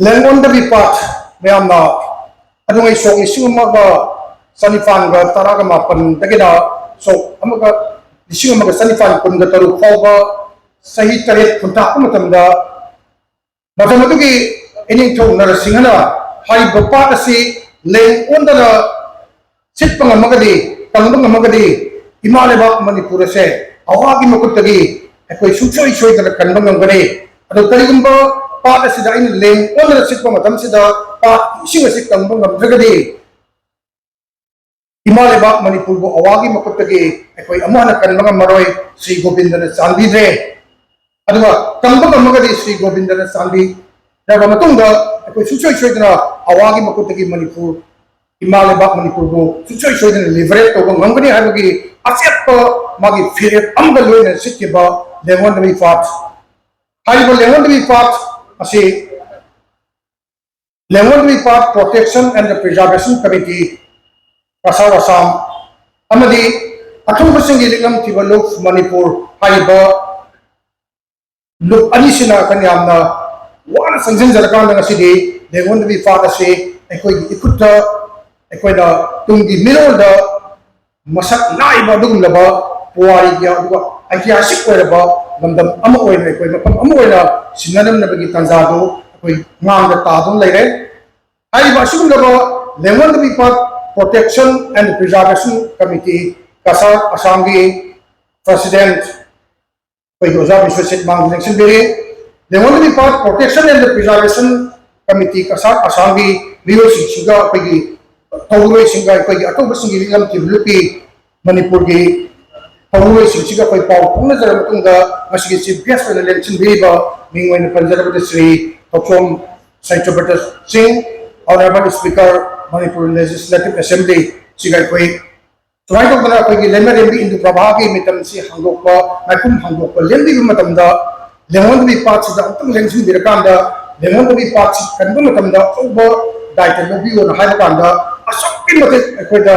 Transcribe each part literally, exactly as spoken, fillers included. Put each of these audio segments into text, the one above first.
ꯂꯦꯡꯉꯣꯟꯗꯕꯤ ꯄꯥꯠ ꯃꯌꯥꯝꯅ ꯑꯗꯨꯉꯩ ꯁꯣꯛ ꯂꯤꯁꯤꯡ ꯑꯃꯒ ꯆꯅꯤꯄꯥꯟꯒ ꯇꯔꯥꯒ ꯃꯥꯄꯟꯗꯒꯤꯅ ꯁꯣꯛ ꯑꯃꯒ ꯂꯤꯁꯤꯡ ꯑꯃꯒ ꯆꯅꯤꯄꯥꯟ ꯀꯨꯟꯒ ꯇꯔꯨꯛ ꯐꯥꯎꯕ ꯆꯍꯤ ꯇꯔꯦꯠ ꯈꯨꯟꯇꯥꯛꯄ ꯃꯇꯝꯗ, ꯃꯇꯝ ꯑꯗꯨꯒꯤ ꯏꯅꯤꯡꯊꯧ ꯅꯔꯁꯤꯡꯍꯅ ꯍꯥꯏꯔꯤꯕ ꯄꯥꯠ ꯑꯁꯤ ꯂꯦꯡ ꯑꯣꯟꯗꯅ ꯁꯤꯠꯄ ꯉꯝꯃꯒꯗꯤ, ꯀꯪꯕ ꯉꯝꯃꯒꯗꯤ, ꯏꯃꯥ ꯂꯩꯕꯥꯛ ꯃꯅꯤꯄꯨꯔ ꯑꯁꯦ ꯑꯋꯥꯒꯤ ꯃꯈꯨꯠꯇꯒꯤ ꯑꯩꯈꯣꯏ ꯁꯨꯡꯁꯣꯏ ꯁꯣꯏꯗꯅ ꯀꯟꯕ ꯉꯝꯒꯅꯤ꯫ ꯑꯗꯣ ꯀꯔꯤꯒꯨꯝꯕ ꯄꯥꯠ ꯑꯁꯤꯗ ꯑꯩꯅ ꯂꯦꯡ ꯑꯣꯟꯗꯅ ꯁꯤꯠꯄ ꯃꯇꯝꯁꯤꯗ ꯄꯥꯠꯀꯤ ꯏꯁꯤꯡ ꯑꯁꯤ ꯀꯪꯕ ꯉꯝꯗ꯭ꯔꯒꯗꯤ, ꯏꯃꯥ ꯂꯩꯕꯥꯛ ꯃꯅꯤꯄꯨꯔꯕꯨ ꯑꯋꯥꯒꯤ ꯃꯈꯨꯠꯇꯒꯤ ꯑꯩꯈꯣꯏ ꯑꯃꯨꯛ ꯍꯟꯅ ꯀꯟꯕ ꯉꯝꯃꯔꯣꯏ, ꯁ꯭ꯔꯤ ꯒꯣꯕꯤꯟꯗꯅ ꯆꯥꯟꯕꯤꯗ꯭ꯔꯦ꯫ ꯑꯗꯨꯒ ꯀꯪꯕ ꯉꯝꯃꯒꯗꯤ ꯁ꯭ꯔꯤ ꯒꯣꯕꯤꯟꯗꯅ ꯆꯥꯟꯕꯤꯔꯕ ꯃꯇꯨꯡꯗ ꯑꯩꯈꯣꯏ ꯁꯨꯡꯁꯣꯏ ꯁꯣꯏꯗꯅ ꯑꯋꯥꯒꯤ ꯃꯈꯨꯠꯇꯒꯤ ꯃꯅꯤꯄꯨꯔ, ꯏꯃꯥ ꯂꯩꯕꯥꯛ ꯃꯅꯤꯄꯨꯔꯕꯨ ꯁꯨꯡꯁꯣꯏ ꯁꯣꯏꯗꯅ ꯂꯤꯕꯔꯦꯠ ꯇꯧꯕ ꯉꯝꯒꯅꯤ ꯍꯥꯏꯕꯒꯤ ꯑꯆꯦꯠꯄ ꯃꯥꯒꯤ ꯐꯤꯔꯦꯞ ꯑꯃꯒ ꯂꯣꯏꯅꯅ ꯁꯤꯠꯈꯤꯕ ꯂꯦꯡꯉꯣꯟꯗꯕꯤ ꯄꯥꯠ꯫ ꯍꯥꯏꯔꯤꯕ ꯂꯦꯡꯉꯣꯟꯗꯕꯤ ꯄꯥꯠ ꯑꯁꯤ ꯂꯦꯡꯉꯣꯟꯗꯕꯤ ꯄꯥꯠ Protection and the Preservation Committee, Cachar Assam, ꯑꯃꯗꯤ ꯑꯊꯧꯕꯁꯤꯡꯒꯤ ꯂꯤꯛꯂꯝ ꯊꯤꯕ ꯂꯨꯞ ꯃꯅꯤꯄꯨꯔ ꯍꯥꯏꯔꯤꯕ ꯂꯨꯞ ꯑꯅꯤꯁꯤꯅ ꯑꯩꯈꯣꯏꯅ ꯌꯥꯝꯅ ꯋꯥꯅ ꯆꯪꯁꯤꯟꯖꯔꯀꯥꯟꯗ ꯉꯁꯤꯗꯤ ꯂꯦꯡꯉꯣꯟꯗꯕꯤ ꯄꯥꯠ ꯑꯁꯤ ꯑꯩꯈꯣꯏꯒꯤ ꯏꯈꯨꯠꯇ, ꯑꯩꯈꯣꯏꯅ ꯇꯨꯡꯒꯤ ꯃꯤꯔꯣꯜꯗ ꯃꯁꯛ ꯅꯥꯏꯕ ꯑꯗꯨꯒꯨꯝꯂꯕ ꯄꯨꯋꯥꯔꯤꯒꯤ ꯑꯗꯨꯒ ꯏꯇꯤꯍꯥꯁꯤꯛ ꯑꯣꯏꯔꯕ ꯂꯝꯗꯝ ꯑꯃ ꯑꯣꯏꯅ, ꯑꯩꯈꯣꯏ ꯃꯐꯝ ꯑꯃ ꯑꯣꯏꯅ ꯁꯤꯟꯅꯅꯕꯒꯤ ꯇꯥꯟꯖꯥꯗꯨ ꯑꯩꯈꯣꯏ ꯃꯥꯡꯗ ꯇꯥꯗꯨꯅ ꯂꯩꯔꯦ꯫ ꯍꯥꯏꯔꯤꯕ ꯑꯁꯤꯒꯨꯝꯂꯕ ꯂꯦꯡꯉꯣꯟꯗꯕꯤ ꯄꯥꯠ Protection and Preservation Committee, Cachar ꯑꯁꯥꯝꯒꯤ ꯄ꯭ꯔꯁꯤꯗꯦꯟꯠ ꯑꯩꯈꯣꯏꯒꯤ ꯑꯣꯖꯥ ꯕꯤꯁ꯭ꯋꯖꯤꯠ ꯃꯥꯡꯗ ꯂꯦꯡꯁꯤꯟꯕꯤꯔꯤ꯫ ꯂꯦꯡꯉꯣꯟꯗꯕꯤ ꯄꯥꯠ Protection and Preservation Committee, Cachar ꯑꯁꯥꯝꯒꯤ ꯃꯤꯑꯣꯏꯁꯤꯡꯁꯤꯒ, ꯑꯩꯈꯣꯏꯒꯤ ꯊꯧꯕꯨꯔꯣꯏꯁꯤꯡꯒ, ꯑꯩꯈꯣꯏꯒꯤ ꯑꯊꯧꯕꯁꯤꯡꯒꯤ ꯂꯤꯛꯂꯝ ꯊꯤꯕ ꯂꯨꯞꯀꯤ ꯃꯅꯤꯄꯨꯔꯒꯤ ꯊꯧꯕꯨꯔꯣꯏꯁꯤꯡꯁꯤꯒ ꯑꯩꯈꯣꯏ ꯄꯥꯎ ꯐꯥꯎꯅꯖꯔꯕ ꯃꯇꯨꯡꯗ ꯉꯁꯤꯒꯤ ꯆꯤꯐ ꯒꯦꯁ ꯑꯣꯏꯅ ꯂꯦꯡꯁꯤꯟꯕꯤꯔꯤꯕ ꯃꯤꯡ ꯑꯣꯏꯅ ꯄꯟꯖꯔꯕꯗ ꯁ꯭ꯔꯤ ꯊꯣꯛꯆꯣꯝ ꯁꯇ꯭ꯌꯕ꯭ꯔꯇ ꯁꯤꯡ, Honourable Speaker, Manipur Legislative Assembly, ꯁꯤꯒ ꯑꯩꯈꯣꯏ ꯁꯨꯃꯥꯏꯅ ꯇꯧꯗꯅ ꯑꯩꯈꯣꯏꯒꯤ ꯂꯩꯃꯔꯦꯟꯕꯤ ꯏꯟꯗꯨ ꯄ꯭ꯔꯚꯥꯒꯤ ꯃꯤꯇꯝꯁꯤ ꯍꯥꯡꯗꯣꯛꯄ, ꯃꯥꯏꯈꯨꯝ ꯍꯥꯡꯗꯣꯛꯄ ꯂꯦꯡꯕꯤꯕ ꯃꯇꯝꯗ ꯂꯦꯡꯉꯣꯟꯗꯕꯤ ꯄꯥꯠꯁꯤꯗ ꯑꯃꯨꯛꯇꯪ ꯂꯦꯡꯁꯤꯟꯕꯤꯔꯀꯥꯟꯗ ꯂꯦꯡꯉꯣꯟꯗꯕꯤ ꯄꯥꯠꯁꯤ ꯀꯟꯕ ꯃꯇꯝꯗ ꯑꯆꯧꯕ ꯗꯥꯏꯇ ꯂꯧꯕꯤꯌꯣꯅ ꯍꯥꯏꯕ ꯀꯥꯟꯗ ꯑꯁꯨꯛꯀꯤ ꯃꯇꯤꯛ ꯑꯩꯈꯣꯏꯗ,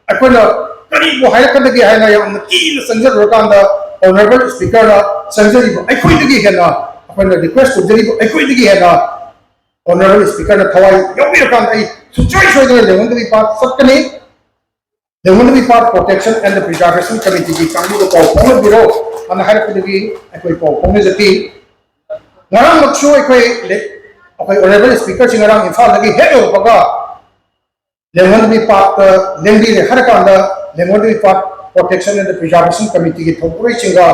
ꯑꯩꯈꯣꯏꯅ ꯀꯔꯤꯕꯨ ꯍꯥꯏꯔꯛꯀꯗꯒꯦ ꯍꯥꯏꯅ ꯌꯥꯝꯅ ꯀꯤꯅ ꯆꯪꯖꯔꯨꯔꯀꯥꯟꯗ Honourable Speakerꯅ ꯆꯪꯖꯔꯤꯕ ꯑꯩꯈꯣꯏꯗꯒꯤ ꯍꯦꯟꯅ, ꯑꯩꯈꯣꯏꯅ ꯔꯤꯀ꯭ꯋꯦꯁ ꯇꯧꯖꯔꯤꯕ ꯑꯩꯈꯣꯏꯗꯒꯤ ꯍꯦꯟꯅ Honorable Speakerꯅ ꯊꯋꯥꯏ ꯌꯥꯎꯕꯤꯔꯀꯥꯟꯗ ꯑꯩ ꯁꯨꯡꯁꯣꯏ ꯁꯣꯏꯗꯅ ꯂꯦꯡꯉꯣꯟꯗꯕꯤ ꯄꯥꯠ ꯆꯠꯀꯅꯤ꯫ ꯂꯦꯡꯉꯣꯟꯗꯕꯤ ꯄꯥꯠ Protection and Preservation Committeeꯒꯤ ꯀꯥꯡꯕꯨꯗ ꯄꯥꯎ ꯐꯥꯎꯅꯕꯤꯔꯣ ꯑꯅ ꯍꯥꯏꯔꯛꯄꯗꯒꯤ ꯑꯩꯈꯣꯏ ꯄꯥꯎ ꯐꯥꯎꯅꯖꯈꯤ꯫ ꯉꯔꯥꯡꯃꯛꯁꯨ ꯑꯩꯈꯣꯏ ꯂꯦ-, ꯑꯩꯈꯣꯏ Honorable Speakerꯁꯤ ꯉꯔꯥꯡ ꯏꯝꯐꯥꯜꯗꯒꯤ ꯍꯦꯛ ꯌꯧꯔꯛꯄꯒ ꯂꯦꯡꯉꯣꯟꯗꯕꯤ ꯄꯥꯠꯇ ꯂꯦꯡꯕꯤꯔꯦ ꯍꯥꯏꯔꯀꯥꯟꯗ ꯂꯦꯡꯉꯣꯟꯗꯕꯤ ꯄꯥꯠ Protection and Preservation Committeeꯒꯤ ꯊꯧꯕꯨꯔꯣꯏꯁꯤꯡꯒ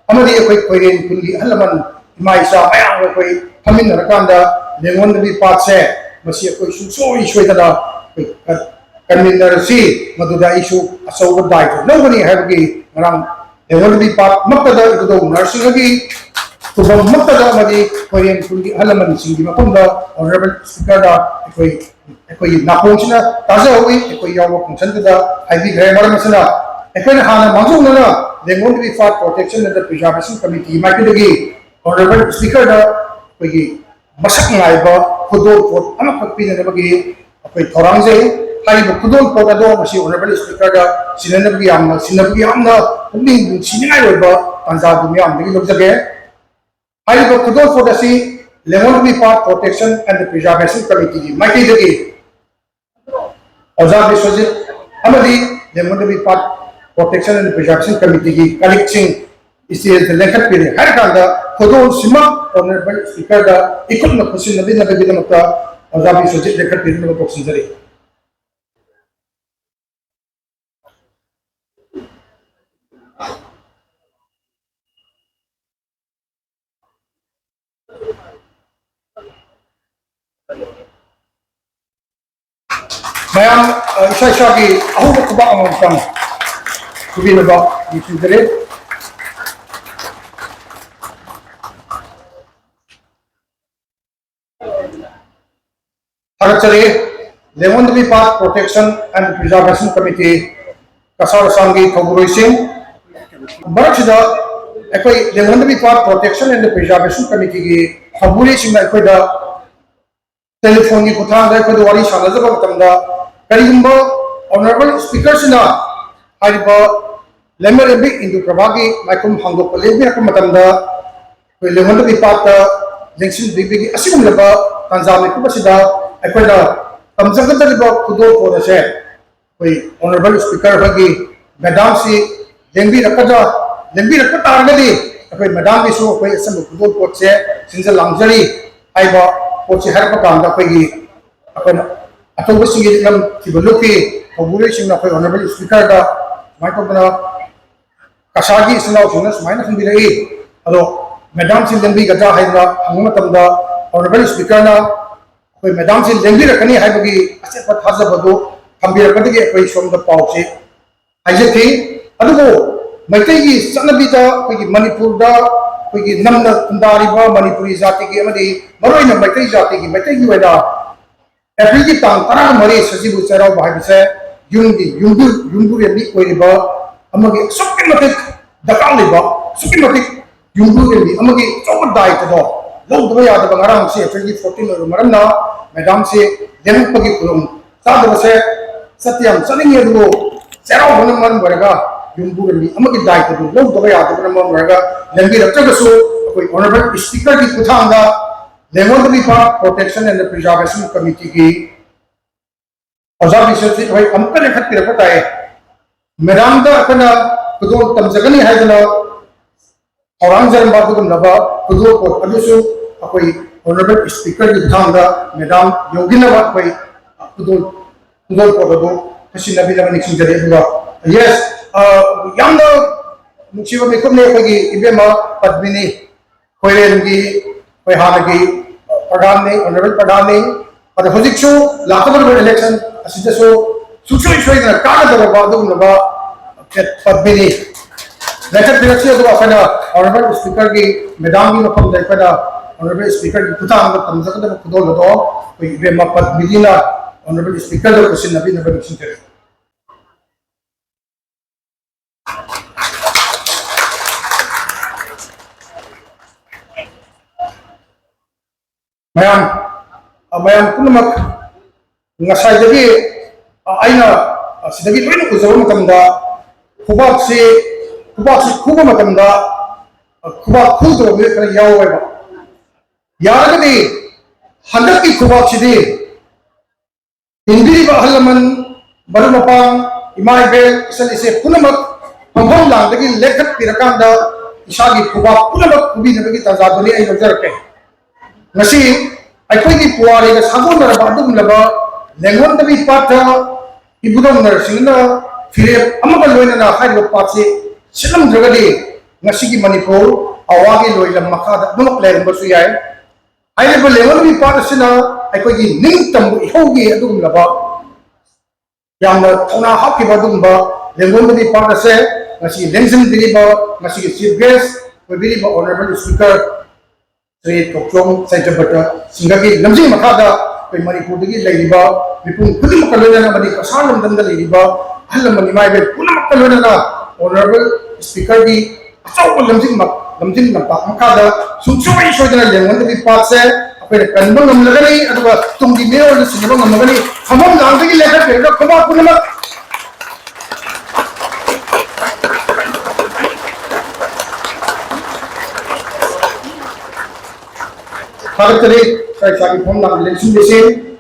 ꯑꯃꯗꯤ ꯑꯩꯈꯣꯏ ꯈꯣꯏꯔꯦꯟ ꯈꯨꯟꯒꯤ ꯑꯍꯜ ꯂꯃꯟ, ꯏꯃꯥ ꯏꯆꯥ ꯃꯌꯥꯝꯒ ꯑꯩꯈꯣꯏ ꯐꯝꯃꯤꯟꯅꯔꯀꯥꯟꯗ ꯂꯦꯡꯉꯣꯟꯗꯕꯤ ꯄꯥꯠꯁꯦ ꯃꯁꯤ ꯑꯩꯈꯣꯏ ꯁꯨꯡꯁꯣꯏ ꯁꯣꯏꯗꯅ ꯑꯩꯈꯣꯏ ꯀꯟꯃꯤꯟꯅꯔꯁꯤ, ꯃꯗꯨꯗ ꯑꯩꯁꯨ ꯑꯆꯧꯕ ꯗꯥꯏꯇ ꯂꯧꯒꯅꯤ ꯍꯥꯏꯕꯒꯤ ꯉꯔꯥꯡ ꯂꯦꯡꯉꯣꯟꯗꯕꯤ ꯄꯥꯠꯃꯛꯇꯗ ꯏꯕꯨꯙꯧ ꯅꯔꯁꯤꯡꯍꯒꯤ ꯈꯨꯕꯝꯃꯛꯇꯗ ꯑꯃꯗꯤ ꯈꯣꯏꯔꯦꯟ ꯈꯨꯟꯒꯤ ꯑꯍꯜ ꯂꯃꯟꯁꯤꯡꯒꯤ ꯃꯐꯝꯗ Honorable Speakerꯗ ꯑꯩꯈꯣꯏ, ꯑꯩꯈꯣꯏꯒꯤ ꯅꯥꯀꯣꯡꯁꯤꯅ ꯇꯥꯖꯍꯧꯏ꯫ ꯑꯩꯈꯣꯏ ꯌꯥꯎꯕ functionꯗꯨꯗ ꯍꯥꯏꯕꯤꯈ꯭ꯔꯦ꯫ ꯃꯔꯝ ꯑꯁꯤꯅ ꯑꯩꯈꯣꯏꯅ ꯍꯥꯟꯅ ꯃꯥꯡꯖꯧꯅꯅ ꯂꯦꯡꯉꯣꯟꯗꯕꯤ ꯄꯥꯠ Protection and Preservation Committeeꯒꯤ ꯃꯥꯏꯀꯩꯗꯒꯤ Honorable Speakerꯗ ꯑꯩꯈꯣꯏꯒꯤ ꯃꯁꯛ ꯅꯥꯏꯕ ꯈꯨꯗꯣꯜ ꯄꯣꯠ ꯑꯃꯈꯛ ꯄꯤꯅꯅꯕꯒꯤ ꯑꯩꯈꯣꯏ ꯊꯧꯔꯥꯡꯖꯩ꯫ ꯍꯥꯏꯔꯤꯕ ꯈꯨꯗꯣꯜ ꯄꯣꯠ ꯑꯗꯣ ꯉꯁꯤ Honorable Speakerꯗ ꯁꯤꯟꯅꯅꯕꯒꯤ ꯌꯥꯝꯅ, ꯁꯤꯟꯅꯕꯒꯤ ꯌꯥꯝꯅ ꯄꯨꯛꯅꯤꯡ ꯅꯨꯡꯁꯤꯅꯤꯡꯉꯥꯏ ꯑꯣꯏꯕ ꯇꯥꯟꯖꯥꯗꯨ ꯃꯤꯌꯥꯝꯗꯒꯤ ꯂꯧꯖꯒꯦ꯫ ꯍꯥꯏꯔꯤꯕ ꯈꯨꯗꯣꯜ ꯄꯣꯠ ꯑꯁꯤ ꯂꯦꯡꯉꯣꯟꯗꯕꯤ ꯄꯥꯠ Protection and Preservation Committeeꯒꯤ ꯃꯥꯏꯀꯩꯗꯒꯤ ꯑꯣꯖꯥ ꯕꯤꯁ꯭ꯋꯖꯤꯠ ꯑꯃꯗꯤ ꯂꯦꯡꯉꯣꯟꯗꯕꯤ ꯄꯥꯠ Protection and Preservation Committeeꯒꯤ colleagueꯁꯤꯡ stageꯗ ꯂꯦꯡꯈꯠꯄꯤꯔꯦ ꯍꯥꯏꯔꯀꯥꯟꯗ ꯈꯨꯗꯣꯜꯁꯤꯃꯛ Honorable Speakerꯗ ꯏꯈꯨꯠꯅ ꯈꯨꯠꯁꯤꯟꯅꯕꯤꯅꯕꯒꯤꯗꯃꯛꯇ ꯑꯣꯖꯥ ꯕꯤꯁ꯭ꯋꯖꯤꯠ ꯂꯦꯡꯈꯠꯄꯤꯅꯕ ꯀꯧꯁꯤꯟꯖꯔꯤ꯫ ꯃꯌꯥꯝ, ꯑ, ꯏꯁꯥ ꯏꯁꯥꯒꯤ ꯑꯍꯧꯕ ꯈꯨꯕꯥꯛ ꯑꯃꯃꯝꯇꯪ ꯈꯨꯕꯤꯅꯕ ꯅꯤꯡꯁꯤꯡꯖꯔꯤ꯫ ꯊꯥꯒꯠꯆꯔꯤ꯫ ꯂꯦꯡꯉꯣꯟꯗꯕꯤ ꯄꯥꯠ Protection and Preservation Committee Cachar ꯑꯁꯥꯝꯒꯤ ꯊꯧꯕꯨꯔꯣꯏꯁꯤꯡ, ꯃꯔꯛꯁꯤꯗ ꯑꯩꯈꯣꯏ ꯂꯦꯡꯉꯣꯟꯗꯕꯤ ꯄꯥꯠ Protection and Preservation Committeeꯒꯤ ꯊꯧꯕꯨꯔꯣꯏꯁꯤꯡꯅ ꯑꯩꯈꯣꯏꯗ telephoneꯒꯤ ꯈꯨꯠꯊꯥꯡꯗ ꯑꯩꯈꯣꯏꯗ ꯋꯥꯔꯤ ꯁꯥꯟꯅꯖꯕ ꯃꯇꯝꯗ, ꯀꯔꯤꯒꯨꯝꯕ Honorable Speakerꯁꯤꯅ ꯍꯥꯏꯔꯤꯕ ꯂꯩꯃꯔꯦꯝꯕꯤ ꯏꯟꯗꯨ ꯄ꯭ꯔꯚꯥꯒꯤ ꯃꯥꯏꯈꯨꯝ ꯍꯥꯡꯗꯣꯛꯄ ꯂꯦꯡꯕꯤꯔꯛꯄ ꯃꯇꯝꯗ, ꯑꯩꯈꯣꯏ ꯂꯦꯡꯉꯣꯟꯗꯕꯤ ꯄꯥꯠꯇ ꯂꯦꯡꯁꯤꯟꯕꯤꯕꯒꯤ ꯑꯁꯤꯒꯨꯝꯂꯕ ꯇꯥꯟꯖꯥ ꯃꯤꯀꯨꯞ ꯑꯁꯤꯗ ꯑꯩꯈꯣꯏꯅ ꯇꯝꯖꯒꯗꯧꯔꯤꯕ ꯈꯨꯗꯣꯜꯄꯣꯠ ꯑꯁꯦ ꯑꯩꯈꯣꯏ Honourable Speaker ꯍꯣꯏꯒꯤ madamꯁꯤ ꯂꯦꯡꯕꯤꯔꯛꯀꯗ꯭ꯔꯥ? ꯂꯦꯡꯕꯤꯔꯛꯄ ꯇꯥꯔꯒꯗꯤ ꯑꯩꯈꯣꯏ madamꯒꯤꯁꯨ ꯑꯩꯈꯣꯏ ꯑꯆꯝꯕ ꯈꯨꯗꯣꯜꯄꯣꯠꯁꯦ ꯁꯤꯟꯖ ꯂꯥꯡꯖꯔꯤ ꯍꯥꯏꯕ ꯄꯣꯠꯁꯦ ꯍꯥꯏꯔꯛꯄ ꯀꯥꯟꯗ ꯑꯩꯈꯣꯏꯒꯤ ꯑꯩꯈꯣꯏꯅ ꯑꯊꯧꯕꯁꯤꯡꯒꯤ ꯏꯂꯝ ꯊꯤꯕ ꯂꯨꯞꯀꯤ ꯊꯧꯕꯨꯔꯣꯏꯁꯤꯡꯅ ꯑꯩꯈꯣꯏ Honourable Speakerꯗ ꯁꯨꯃꯥꯏꯅ ꯇꯧꯗꯅ ꯀꯁꯥꯔꯒꯤ ꯏꯆꯤꯟ ꯏꯅꯥꯎꯁꯤꯡꯅ ꯁꯨꯃꯥꯏꯅ ꯍꯪꯕꯤꯔꯛꯏ꯫ ꯑꯗꯣ madamꯁꯤ ꯂꯦꯡꯕꯤꯒꯗ꯭ꯔꯥ ꯍꯥꯏꯗꯅ ꯍꯪꯕ ꯃꯇꯝꯗ Honourable Speakerꯅ ꯑꯩꯈꯣꯏ madamꯁꯤ ꯂꯦꯡꯕꯤꯔꯛꯀꯅꯤ ꯍꯥꯏꯕꯒꯤ ꯑꯆꯦꯠꯄ ꯊꯥꯖꯕꯗꯨ ꯊꯝꯕꯤꯔꯛꯄꯗꯒꯤ ꯑꯩꯈꯣꯏ ꯁꯣꯝꯗ ꯄꯥꯎꯁꯤ ꯍꯥꯏꯖꯈꯤ꯫ ꯑꯗꯨꯕꯨ ꯃꯩꯇꯩꯒꯤ ꯆꯠꯅꯕꯤꯗ ꯑꯩꯈꯣꯏꯒꯤ ꯃꯅꯤꯄꯨꯔꯗ ꯑꯩꯈꯣꯏꯒꯤ ꯅꯝꯅ ꯈꯨꯟꯗꯥꯔꯤꯕ ꯃꯅꯤꯄꯨꯔꯤ ꯖꯥꯇꯤꯒꯤ ꯑꯃꯗꯤ ꯃꯔꯨꯑꯣꯏꯅ ꯃꯩꯇꯩ ꯖꯥꯇꯤꯒꯤ, ꯃꯩꯇꯩꯒꯤ ꯑꯣꯏꯅ ꯑꯦꯄ꯭ꯔꯤꯜꯒꯤ ꯇꯥꯡ ꯇꯔꯥꯃꯔꯤ ꯁꯖꯤꯕꯨ ꯆꯩꯔꯥꯎꯕ ꯍꯥꯏꯕꯁꯦ ꯌꯨꯝꯒꯤ ꯌꯨꯝꯕꯨ, ꯌꯨꯝꯕꯨꯔꯦꯝꯕꯤ ꯑꯣꯏꯔꯤꯕ ꯑꯃꯒꯤ ꯑꯁꯨꯛꯀꯤ ꯃꯇꯤꯛ ꯗꯔꯀꯥꯔ ꯂꯩꯕ, ꯑꯁꯨꯛꯀꯤ ꯃꯇꯤꯛ ꯌꯨꯝꯕꯨꯔꯦꯝꯕꯤ ꯑꯃꯒꯤ ꯑꯆꯧꯕ ꯗꯥꯏꯇꯗꯣ ꯂꯧꯗꯕ ꯌꯥꯗꯕ꯫ ꯉꯔꯥꯡꯁꯦ ꯑꯦꯄ꯭ꯔꯤꯜꯒꯤ fourteen ꯑꯣꯏꯕ ꯃꯔꯝꯅ madamꯁꯦ ꯂꯦꯡꯉꯛꯄꯒꯤ ꯈꯨꯗꯣꯡ ꯆꯥꯗꯕꯁꯦ ꯆꯠꯇꯤ ꯌꯥꯝ ꯆꯠꯅꯤꯡꯉꯤ, ꯑꯗꯨꯕꯨ ꯆꯩꯔꯥꯎꯕꯅ ꯃꯔꯝ ꯑꯣꯏꯔꯒ ꯌꯨꯝꯕꯨꯔꯦꯝꯕꯤ ꯑꯃꯒꯤ ꯗꯥꯏꯇꯗꯨ ꯂꯧꯗꯕ ꯌꯥꯗꯕꯅ ꯃꯔꯝ ꯑꯣꯏꯔꯒ ꯂꯦꯡꯕꯤꯔꯛꯇ꯭ꯔꯒꯁꯨ ꯑꯩꯈꯣꯏ Honourable Speakerꯒꯤ ꯈꯨꯠꯊꯥꯡꯗ ꯂꯦꯡꯉꯣꯟꯗꯕꯤꯕ Protection and Preservation Committeeꯒꯤ ꯑꯣꯖꯥ ꯕꯤꯁ꯭ꯋꯖꯤꯠ ꯍꯣꯏ ꯑꯃꯨꯛꯀ ꯂꯦꯡꯈꯠꯄꯤꯔꯛꯄ ꯇꯥꯏ꯫ Madamꯗ ꯑꯩꯈꯣꯏꯅ ꯈꯨꯗꯣꯜ ꯇꯝꯖꯒꯅꯤ ꯍꯥꯏꯗꯅ ꯊꯧꯔꯥꯡꯖꯔꯝꯕ ꯑꯗꯨꯒꯨꯝꯂꯕ ꯈꯨꯗꯣꯜꯄꯣꯠ ꯑꯗꯨꯁꯨ ꯑꯩꯈꯣꯏ Honourable Speakerꯒꯤ ꯈꯨꯠꯊꯥꯡꯗ madam ꯌꯧꯕꯤꯅꯕ ꯑꯩꯈꯣꯏ ꯈꯨꯗꯣꯜ, ꯈꯨꯗꯣꯜꯄꯣꯠ ꯑꯗꯨ ꯈꯨꯠꯁꯤꯟꯅꯕꯤꯅꯕ ꯅꯤꯡꯁꯤꯡꯖꯔꯤ꯫ ꯑꯗꯨꯒ yes, ꯑ, ꯌꯥꯝꯅ ꯅꯨꯡꯁꯤꯕ ꯃꯤꯀꯨꯞꯅꯤ ꯑꯩꯈꯣꯏꯒꯤ ꯏꯕꯦꯝꯃ ꯄꯗꯃꯤꯅꯤ ꯈꯣꯏꯔꯦꯟꯒꯤ ꯑꯩꯈꯣꯏ ꯍꯥꯟꯅꯒꯤ ꯄ꯭ꯔꯙꯥꯟꯅꯤ, Honourable ꯄ꯭ꯔꯙꯥꯟꯅꯤ꯫ ꯑꯗꯣ ꯍꯧꯖꯤꯛꯁꯨ ꯂꯥꯛꯀꯗꯧꯔꯤꯕ election ꯑꯁꯤꯗꯁꯨ ꯁꯨꯡꯁꯣꯏ ꯁꯣꯏꯗꯅ ꯀꯥꯒꯗꯧꯔꯕ ꯑꯗꯨꯒꯨꯝꯂꯕ ꯄꯗꯃꯤꯅꯤ꯫ ꯂꯦꯡꯈꯠꯄꯤꯔꯛꯁꯤ꯫ ꯑꯗꯨꯒ ꯑꯩꯈꯣꯏꯅ Honourable Speakerꯒꯤ madamꯒꯤ ꯃꯐꯝꯗ ꯑꯩꯈꯣꯏꯅ Honourable Speakerꯒꯤ ꯈꯨꯠꯊꯥꯡꯗ ꯇꯝꯖꯒꯗꯕ ꯈꯨꯗꯣꯜ ꯑꯗꯣ ꯑꯩꯈꯣꯏ ꯏꯕꯦꯝꯃ ꯄꯗꯃꯤꯅꯤꯅ Honourable Speakerꯗ ꯈꯨꯠꯁꯤꯟꯅꯕꯤꯅꯕ ꯅꯤꯡꯁꯤꯡꯖꯔꯤ꯫ ꯃꯌꯥꯝ, ꯑ, ꯃꯌꯥꯝ ꯄꯨꯝꯅꯃꯛ ꯉꯁꯥꯏꯗꯒꯤ, ꯑ, ꯑꯩꯅ, ꯑ, ꯁꯤꯗꯒꯤ ꯂꯣꯏꯅ ꯎꯖꯕ ꯃꯇꯝꯗ ꯈꯨꯕꯥꯛꯁꯤ, ꯈꯨꯕꯥꯛꯁꯤ ꯈꯨꯕ ꯃꯇꯝꯗ, ꯑ, ꯈꯨꯕꯥꯛ ꯈꯨꯗꯕ ꯃꯤꯑꯣꯏ ꯈꯔ ꯌꯥꯎꯋꯦꯕ꯫ ꯌꯥꯔꯒꯗꯤ ꯍꯟꯗꯛꯀꯤ ꯈꯨꯕꯥꯛꯁꯤꯗꯤ ꯇꯤꯟꯕꯤꯔꯤꯕ ꯑꯍꯜ ꯂꯃꯟ, ꯃꯔꯨꯞ ꯃꯄꯥꯡ, ꯏꯃꯥ ꯏꯕꯦꯜ, ꯏꯆꯟ ꯏꯆꯦ ꯄꯨꯝꯅꯃꯛ ꯐꯝꯐꯝ ꯂꯥꯡꯗꯒꯤ ꯂꯦꯞꯈꯠꯄꯤꯔꯀꯥꯟꯗ ꯏꯁꯥꯒꯤ ꯈꯨꯕꯥꯛ ꯄꯨꯝꯅꯃꯛ ꯈꯨꯕꯤꯅꯕꯒꯤ ꯇꯥꯟꯖꯥꯗꯨꯅꯤ ꯑꯩ ꯂꯧꯖꯔꯛꯀꯦ꯫ ꯉꯁꯤ ꯑꯩꯈꯣꯏꯒꯤ ꯄꯨꯋꯥꯔꯤꯒ ꯁꯥꯒꯣꯟꯅꯔꯕ ꯑꯗꯨꯒꯨꯝꯂꯕ ꯂꯦꯡꯒꯣꯟꯗꯕꯤ ꯄꯥꯠꯇ ꯏꯕꯨꯙꯧ ꯅꯔꯁꯤꯡꯍꯅ ꯐꯤꯔꯦꯞ ꯑꯃꯒ ꯂꯣꯏꯅꯅ ꯍꯥꯏꯔꯤꯕ ꯄꯥꯠꯁꯤ ꯁꯤꯜꯂꯝꯗ꯭ꯔꯒꯗꯤ ꯉꯁꯤꯒꯤ ꯃꯅꯤꯄꯨꯔ ꯑꯋꯥꯒꯤ ꯂꯣꯏꯂꯝ ꯃꯈꯥꯗ ꯑꯗꯨꯃꯛ ꯂꯩꯔꯝꯕꯁꯨ ꯌꯥꯏ꯫ ꯍꯥꯏꯔꯤꯕ ꯂꯦꯡꯒꯣꯟꯗꯕꯤ ꯄꯥꯠ ꯑꯁꯤꯅ ꯑꯩꯈꯣꯏꯒꯤ ꯅꯤꯡꯇꯝꯕ ꯏꯍꯧꯒꯤ ꯑꯗꯨꯒꯨꯝꯂꯕ ꯌꯥꯝꯅ ꯊꯧꯅꯥ ꯍꯥꯞꯈꯤꯕ ꯑꯗꯨꯒꯨꯝꯕ ꯂꯦꯡꯒꯣꯟꯗꯕꯤ ꯄꯥꯠ ꯑꯁꯦ ꯉꯁꯤ ꯂꯦꯡꯁꯤꯟꯕꯤꯔꯤꯕ, ꯉꯁꯤꯒꯤ chief guest ꯑꯣꯏꯕꯤꯔꯤꯕ honourable speaker Shri ꯊꯣꯛꯆꯣꯝ ꯆꯩꯇ꯭ꯔꯕꯇ ꯁꯤꯡꯍꯒꯤ ꯂꯝꯖꯤꯡ ꯃꯈꯥꯗ ꯑꯩꯈꯣꯏ ꯃꯅꯤꯄꯨꯔꯗꯒꯤ ꯂꯩꯔꯤꯕ ꯃꯤꯄꯨꯝ ꯈꯨꯗꯤꯡꯃꯛꯀ ꯂꯣꯏꯅꯅ ꯑꯃꯗꯤ ꯀꯁꯥꯔ ꯂꯝꯗꯝꯗ ꯂꯩꯔꯤꯕ ꯑꯍꯜ ꯂꯃꯟ ꯏꯃꯥ ꯏꯕꯦꯜ ꯄꯨꯝꯅꯃꯛꯀ ꯂꯣꯏꯅꯅ honourable speakerꯒꯤ ꯑꯆꯧꯕ ꯂꯝꯖꯤꯡ ꯂꯝꯖꯤꯡ ꯂꯝꯇꯥꯛ ꯃꯈꯥꯗ ꯁꯨꯡꯁꯣꯏ ꯁꯣꯏꯗꯅ ꯂꯦꯡꯒꯣꯟꯗꯕꯤ ꯄꯥꯠꯁꯦ ꯑꯩꯈꯣꯏꯅ ꯀꯟꯕ ꯉꯝꯂꯒꯅꯤ, ꯑꯗꯨꯒ ꯇꯨꯡꯒꯤ ꯃꯤꯔꯣꯜꯗ ꯁꯤꯟꯅꯕ ꯉꯝꯂꯒꯅꯤ꯫ ꯐꯝꯐꯝ ꯂꯥꯡꯗꯒꯤ ꯂꯦꯞꯈꯠꯄꯤꯔꯒ ꯈꯨꯕꯥꯛ ꯄꯨꯝꯅꯃꯛ ꯊꯥꯒꯠꯆꯔꯤ꯫ ꯏꯁꯥ ꯏꯁꯥꯒꯤ ꯐꯝꯐꯝ ꯂꯥꯡꯗ ꯂꯦꯡꯁꯤꯟꯕꯤꯁꯤ꯫